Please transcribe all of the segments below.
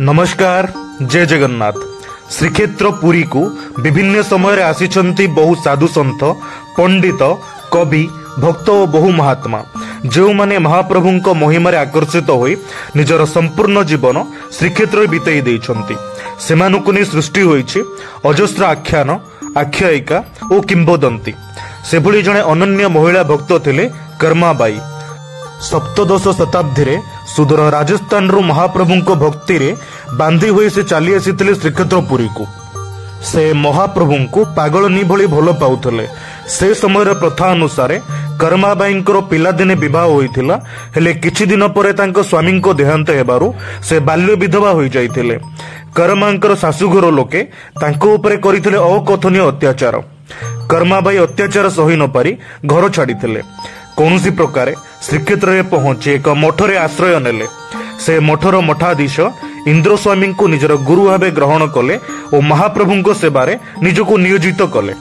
ନମସ୍କାର, ଜୟ ଜଗନ୍ନାଥ। ଶ୍ରୀକ୍ଷେତ୍ର ପୁରୀକୁ ବିଭିନ୍ନ ସମୟରେ ଆସିଛନ୍ତି ବହୁ ସାଧୁସନ୍ଥ, ପଣ୍ଡିତ, କବି, ଭକ୍ତ ଓ ବହୁ ମହାତ୍ମା, ଯେଉଁମାନେ ମହାପ୍ରଭୁଙ୍କ ମହିମାରେ ଆକର୍ଷିତ ହୋଇ ନିଜର ସମ୍ପୂର୍ଣ୍ଣ ଜୀବନ ଶ୍ରୀକ୍ଷେତ୍ରରେ ବିତେଇ ଦେଇଛନ୍ତି। ସେମାନଙ୍କୁ ନେଇ ସୃଷ୍ଟି ହୋଇଛି ଅଜସ୍ର ଆଖ୍ୟାନ, ଆଖ୍ୟାୟିକା ଓ କିମ୍ବଦନ୍ତୀ। ସେଭଳି ଜଣେ ଅନନ୍ୟ ମହିଳା ଭକ୍ତ ଥିଲେ କର୍ମାବାଇ। ସପ୍ତଦଶ ଶତାବ୍ଦୀରେ ସୁଦୂର ରାଜସ୍ଥାନରୁ ମହାପ୍ରଭୁଙ୍କ ଭକ୍ତିରେ ବାନ୍ଧି ହୋଇ ସେ ଚାଲି ଆସିଥିଲେ ଶ୍ରୀକ୍ଷେତ୍ର ପୁରୀକୁ। ସେ ମହାପ୍ରଭୁଙ୍କୁ ପାଗଳନୀ ଭଳି ଭଲ ପାଉଥିଲେ। ସେ ସମୟର ପ୍ରଥା ଅନୁସାରେ କର୍ମାବାଇଙ୍କର ପିଲାଦିନେ ବିବାହ ହୋଇଥିଲା, ହେଲେ କିଛି ଦିନ ପରେ ତାଙ୍କ ସ୍ୱାମୀଙ୍କ ଦେହାନ୍ତ ହେବାରୁ ସେ ବାଲ୍ୟ ବିଧବା ହୋଇଯାଇଥିଲେ। କର୍ମାଙ୍କର ଶାଶୁଘର ଲୋକେ ତାଙ୍କ ଉପରେ କରିଥିଲେ ଅକଥନୀୟ ଅତ୍ୟାଚାର। କର୍ମାବାଇ ଅତ୍ୟାଚାର ସହି ନପାରି ଘର ଛାଡ଼ିଥିଲେ। କୌଣସି ପ୍ରକାରେ ଶ୍ରୀକ୍ଷେତ୍ରରେ ପହଞ୍ଚି ଏକ ମଠରେ ଆଶ୍ରୟ ନେଲେ। ସେ ମଠର ମଠାଧୀଶ ଇନ୍ଦ୍ରସ୍ୱାମୀଙ୍କୁ ନିଜର ଗୁରୁ ଭାବେ ଗ୍ରହଣ କଲେ ଓ ମହାପ୍ରଭୁଙ୍କ ସେବାରେ ନିଜକୁ ନିୟୋଜିତ କଲେ।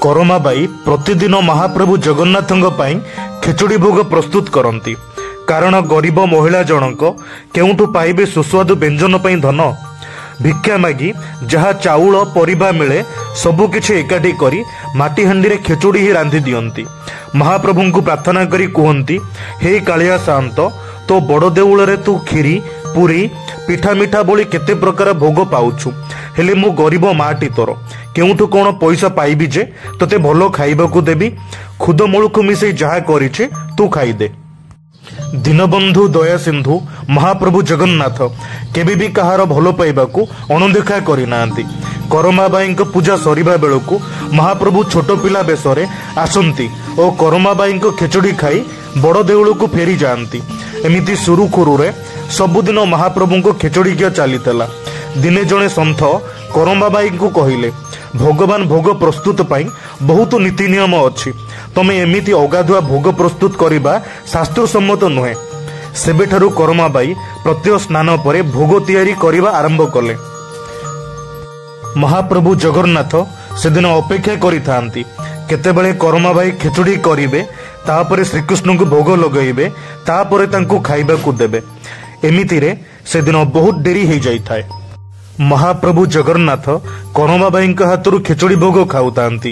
କରମାବାଇ ପ୍ରତିଦିନ ମହାପ୍ରଭୁ ଜଗନ୍ନାଥଙ୍କ ପାଇଁ ଖେଚୁଡ଼ି ଭୋଗ ପ୍ରସ୍ତୁତ କରନ୍ତି, କାରଣ ଗରିବ ମହିଳା ଜଣକ କେଉଁଠୁ ପାଇବେ ସୁସ୍ୱାଦୁ ବ୍ୟଞ୍ଜନ ପାଇଁ ଧନ? ଭିକ୍ଷା ମାଗି ଯାହା ଚାଉଳ ପରିବା ମିଳେ, ସବୁ କିଛି ଏକାଠି କରି ମାଟି ହାଣ୍ଡିରେ ଖେଚୁଡ଼ି ହିଁ ରାନ୍ଧି ଦିଅନ୍ତି। ମହାପ୍ରଭୁଙ୍କୁ ପ୍ରାର୍ଥନା କରି କୁହନ୍ତି, ହେ କାଳିଆ ସାଆନ୍ତ, ତୋ ବଡ଼ ଦେଉଳରେ ତୁ କ୍ଷୀରି, ପୁରୀ, ପିଠା, ମିଠା ଭଳି କେତେ ପ୍ରକାର ଭୋଗ ପାଉଛୁ, ହେଲେ ମୁଁ ଗରିବ ମାଟି ତୋର କେଉଁଠୁ କ'ଣ ପଇସା ପାଇବି ଯେ ତୋତେ ଭଲ ଖାଇବାକୁ ଦେବି? ଖୁଦ ମୂଳକୁ ମିଶେଇ ଯାହା କରିଛି ତୁ ଖାଇଦେ। ଦୀନବନ୍ଧୁ ଦୟାସିନ୍ଧୁ ମହାପ୍ରଭୁ ଜଗନ୍ନାଥ କେବେ ବି କାହାର ଭଲ ପାଇବାକୁ ଅଣଦେଖା କରିନାହାନ୍ତି। କରମାବାଇଙ୍କ ପୂଜା ସରିବା ବେଳକୁ ମହାପ୍ରଭୁ ଛୋଟ ପିଲା ବେଶରେ ଆସନ୍ତି ଓ କରମାବାଇଙ୍କ ଖେଚୁଡ଼ି ଖାଇ ବଡ଼ ଦେଉଳକୁ ଫେରି ଯାଆନ୍ତି। ଏମିତି ସୁରୁଖୁରୁରେ ସବୁଦିନ ମହାପ୍ରଭୁଙ୍କ ଖେଚୁଡ଼ି ଖିଆ ଚାଲିଥିଲା। ଦିନେ ଜଣେ ସନ୍ଥ କରମାବାଇଙ୍କୁ କହିଲେ, ଭଗବାନ ଭୋଗ ପ୍ରସ୍ତୁତ ପାଇଁ ବହୁତ ନୀତି ନିୟମ ଅଛି, ତମେ ଏମିତି ଅଗାଧୁଆ ଭୋଗ ପ୍ରସ୍ତୁତ କରିବା ଶାସ୍ତ୍ରସମ୍ମତ ନୁହେଁ। ସେବେଠାରୁ କରମାବାଇ ପ୍ରତ୍ୟହ ସ୍ନାନ ପରେ ଭୋଗ ତିଆରି କରିବା ଆରମ୍ଭ କଲେ। ମହାପ୍ରଭୁ ଜଗନ୍ନାଥ ସେଦିନ ଅପେକ୍ଷା କରିଥାନ୍ତି କେତେବେଳେ କରମାବାଇ ଖେଚୁଡ଼ି କରିବେ, ତାପରେ ଶ୍ରୀକୃଷ୍ଣଙ୍କୁ ଭୋଗ ଲଗାଇବେ, ତାପରେ ତାଙ୍କୁ ଖାଇବାକୁ ଦେବେ। ଏମିତିରେ ସେଦିନ ବହୁତ ଡେରି ହେଇଯାଇଥାଏ। ମହାପ୍ରଭୁ ଜଗନ୍ନାଥ କରମାବାଇଙ୍କ ହାତରୁ ଖେଚୁଡ଼ି ଭୋଗ ଖାଉଥାନ୍ତି।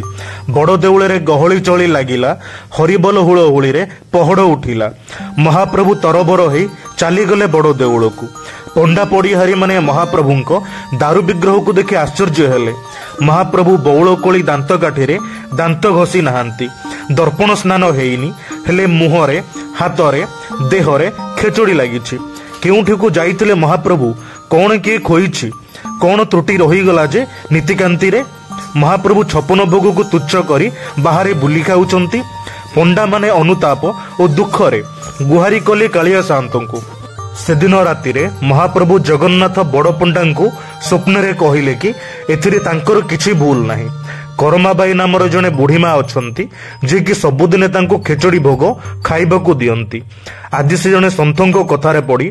ବଡ଼ ଦେଉଳରେ ଗହଳି ଚଳି ଲାଗିଲା, ହରିବୋଲ ହୁଳହୁଳିରେ ପହଡ଼ ଉଠିଲା। ମହାପ୍ରଭୁ ତରବର ହେଇ ଚାଲିଗଲେ ବଡ଼ ଦେଉଳକୁ। ପଣ୍ଡା ପଡ଼ିହାରୀମାନେ ମହାପ୍ରଭୁଙ୍କ ଦାରୁ ବିଗ୍ରହକୁ ଦେଖି ଆଶ୍ଚର୍ଯ୍ୟ ହେଲେ। ମହାପ୍ରଭୁ ବଉଳକୋଳି ଦାନ୍ତ କାଠିରେ ଦାନ୍ତ ଘଷି ନାହାନ୍ତି, ଦର୍ପଣ ସ୍ନାନ ହେଇନି, ହେଲେ ମୁହଁରେ, ହାତରେ, ଦେହରେ ଖେଚୁଡ଼ି ଲାଗିଛି। କେଉଁଠିକୁ ଯାଇଥିଲେ ମହାପ୍ରଭୁ? କଣ କିଏ ଖୋଇଛି? କଣ ତ୍ରୁଟି ରହିଗଲା ଯେ ନୀତିକାନ୍ତିରେ ମହାପ୍ରଭୁ 56 ଭୋଗକୁ ତୁଚ୍ଛ କରି ବାହାରେ ବୁଲି ଖାଉଛନ୍ତି? ପଣ୍ଡାମାନେ ଅନୁତାପ ଓ ଦୁଃଖରେ ଗୁହାରି କଲେ କାଳିଆ ସାଆନ୍ତଙ୍କୁ। ସେଦିନ ରାତିରେ ମହାପ୍ରଭୁ ଜଗନ୍ନାଥ ବଡ଼ ପଣ୍ଡାଙ୍କୁ ସ୍ୱପ୍ନରେ କହିଲେ କି ଏଥିରେ ତାଙ୍କର କିଛି ଭୁଲ ନାହିଁ। କରମାବାଇ ନାମର ଜଣେ ବୁଢ଼ୀମା ଅଛନ୍ତି, ଯିଏକି ସବୁଦିନେ ତାଙ୍କୁ ଖେଚୁଡ଼ି ଭୋଗ ଖାଇବାକୁ ଦିଅନ୍ତି। ଆଜି ସେ ଜଣେ ସନ୍ଥଙ୍କ କଥାରେ ପଡ଼ି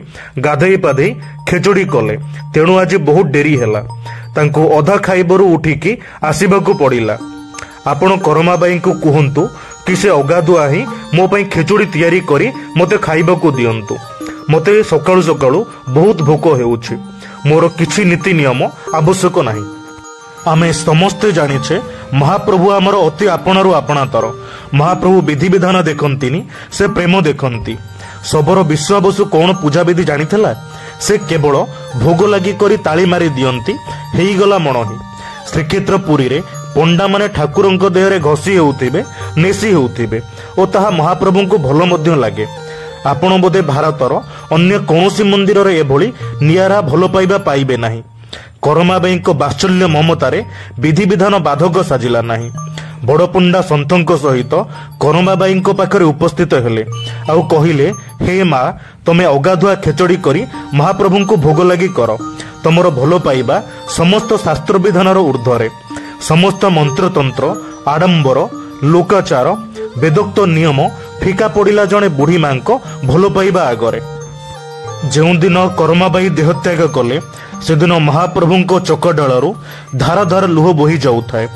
ଗାଧେଇ ପାଧେଇ ଖେଚୁଡ଼ି କଲେ, ତେଣୁ ଆଜି ବହୁତ ଡେରି ହେଲା। ତାଙ୍କୁ ଅଧା ଖାଇବାରୁ ଉଠିକି ଆସିବାକୁ ପଡ଼ିଲା। ଆପଣ କରମାବାଇଙ୍କୁ କୁହନ୍ତୁ କି ସେ ଅଗାଧୁଆ ହିଁ ମୋ ପାଇଁ ଖେଚୁଡ଼ି ତିଆରି କରି ମୋତେ ଖାଇବାକୁ ଦିଅନ୍ତୁ। ମୋତେ ସକାଳୁ ସକାଳୁ ବହୁତ ଭୋକ ହେଉଛି। ମୋର କିଛି ନୀତି ନିୟମ ଆବଶ୍ୟକ ନାହିଁ। ଆମେ ସମସ୍ତେ ଜାଣିଛେ ମହାପ୍ରଭୁ ଆମର ଅତି ଆପଣାରୁ ଆପଣାତର। ମହାପ୍ରଭୁ ବିଧିବିଧାନ ଦେଖନ୍ତିନି, ସେ ପ୍ରେମ ଦେଖନ୍ତି। ଶବର ବିଶ୍ୱାବସୁ କଣ ପୂଜାବିଧି ଜାଣିଥିଲା? ସେ କେବଳ ଭୋଗ ଲାଗି କରି ତାଳି ମାରି ଦିଅନ୍ତି, ହେଇଗଲା ମଣୋହି। ଶ୍ରୀକ୍ଷେତ୍ର ପୁରୀରେ ପଣ୍ଡାମାନେ ଠାକୁରଙ୍କ ଦେହରେ ଘଷି ହେଉଥିବେ, ନେସି ହେଉଥିବେ ଓ ତାହା ମହାପ୍ରଭୁଙ୍କୁ ଭଲ ମଧ୍ୟ ଲାଗେ। ଆପଣ ବୋଧେ ଭାରତର ଅନ୍ୟ କୌଣସି ମନ୍ଦିରରେ ଏଭଳି ନିଆରା ଭଲ ପାଇବା ପାଇବେ ନାହିଁ। କରମାବାଇଙ୍କ ବାତ୍ସଲ୍ୟ ମମତାରେ ବିଧିବିଧାନ ବାଧକ ସାଜିଲା ନାହିଁ। ବଡ଼ପଣ୍ଡା ସନ୍ଥଙ୍କ ସହିତ କରମାବାଇଙ୍କ ପାଖରେ ଉପସ୍ଥିତ ହେଲେ ଆଉ କହିଲେ, ହେ ମା, ତମେ ଅଗାଧୁଆ ଖେଚଡ଼ି କରି ମହାପ୍ରଭୁଙ୍କୁ ଭୋଗ ଲାଗି କର। ତମର ଭଲ ପାଇବା ସମସ୍ତ ଶାସ୍ତ୍ରବିଧାନର ଊର୍ଦ୍ଧ୍ୱରେ। ସମସ୍ତ ମନ୍ତ୍ରତନ୍ତ୍ର, ଆଡମ୍ବର, ଲୋକାଚାର, ବେଦୋକ୍ତ ନିୟମ ଫିକା ପଡ଼ିଲା ଜଣେ ବୁଢ଼ୀ ମାଙ୍କ ଭଲ ପାଇବା ଆଗରେ। ଯେଉଁଦିନ କରମାବାଇ ଦେହତ୍ୟାଗ କଲେ, ସେଦିନ ମହାପ୍ରଭୁଙ୍କ ଚକଡାଳରୁ ଧାର ଧାର ଲୁହ ବୋହି ଯାଉଥାଏ।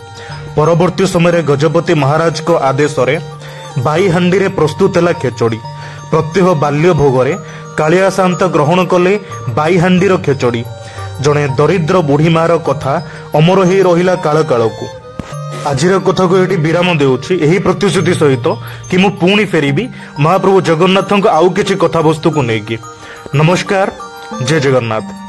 ପରବର୍ତ୍ତୀ ସମୟରେ ଗଜପତି ମହାରାଜଙ୍କ ଆଦେଶରେ ବାଇହାଣ୍ଡିରେ ପ୍ରସ୍ତୁତ ହେଲା ଖେଚୁଡ଼ି। ପ୍ରତ୍ୟହ ବାଲ୍ୟ ଭୋଗରେ କାଳିଆ ସାଆନ୍ତ ଗ୍ରହଣ କଲେ ବାଇହାଣ୍ଡିର ଖେଚଡ଼ି। ଜଣେ ଦରିଦ୍ର ବୁଢ଼ୀ ମାର କଥା ଅମର ହେଇ ରହିଲା କାଳ କାଳକୁ। ଆଜିର କଥାକୁ ଏଠି ବିରାମ ଦେଉଛି ଏହି ପ୍ରତିଶ୍ରୁତି ସହିତ କି ମୁଁ ପୁଣି ଫେରିବି ମହାପ୍ରଭୁ ଜଗନ୍ନାଥଙ୍କ ଆଉ କିଛି କଥାବସ୍ତୁକୁ ନେଇକି। ନମସ୍କାର, ଜୟ ଜଗନ୍ନାଥ।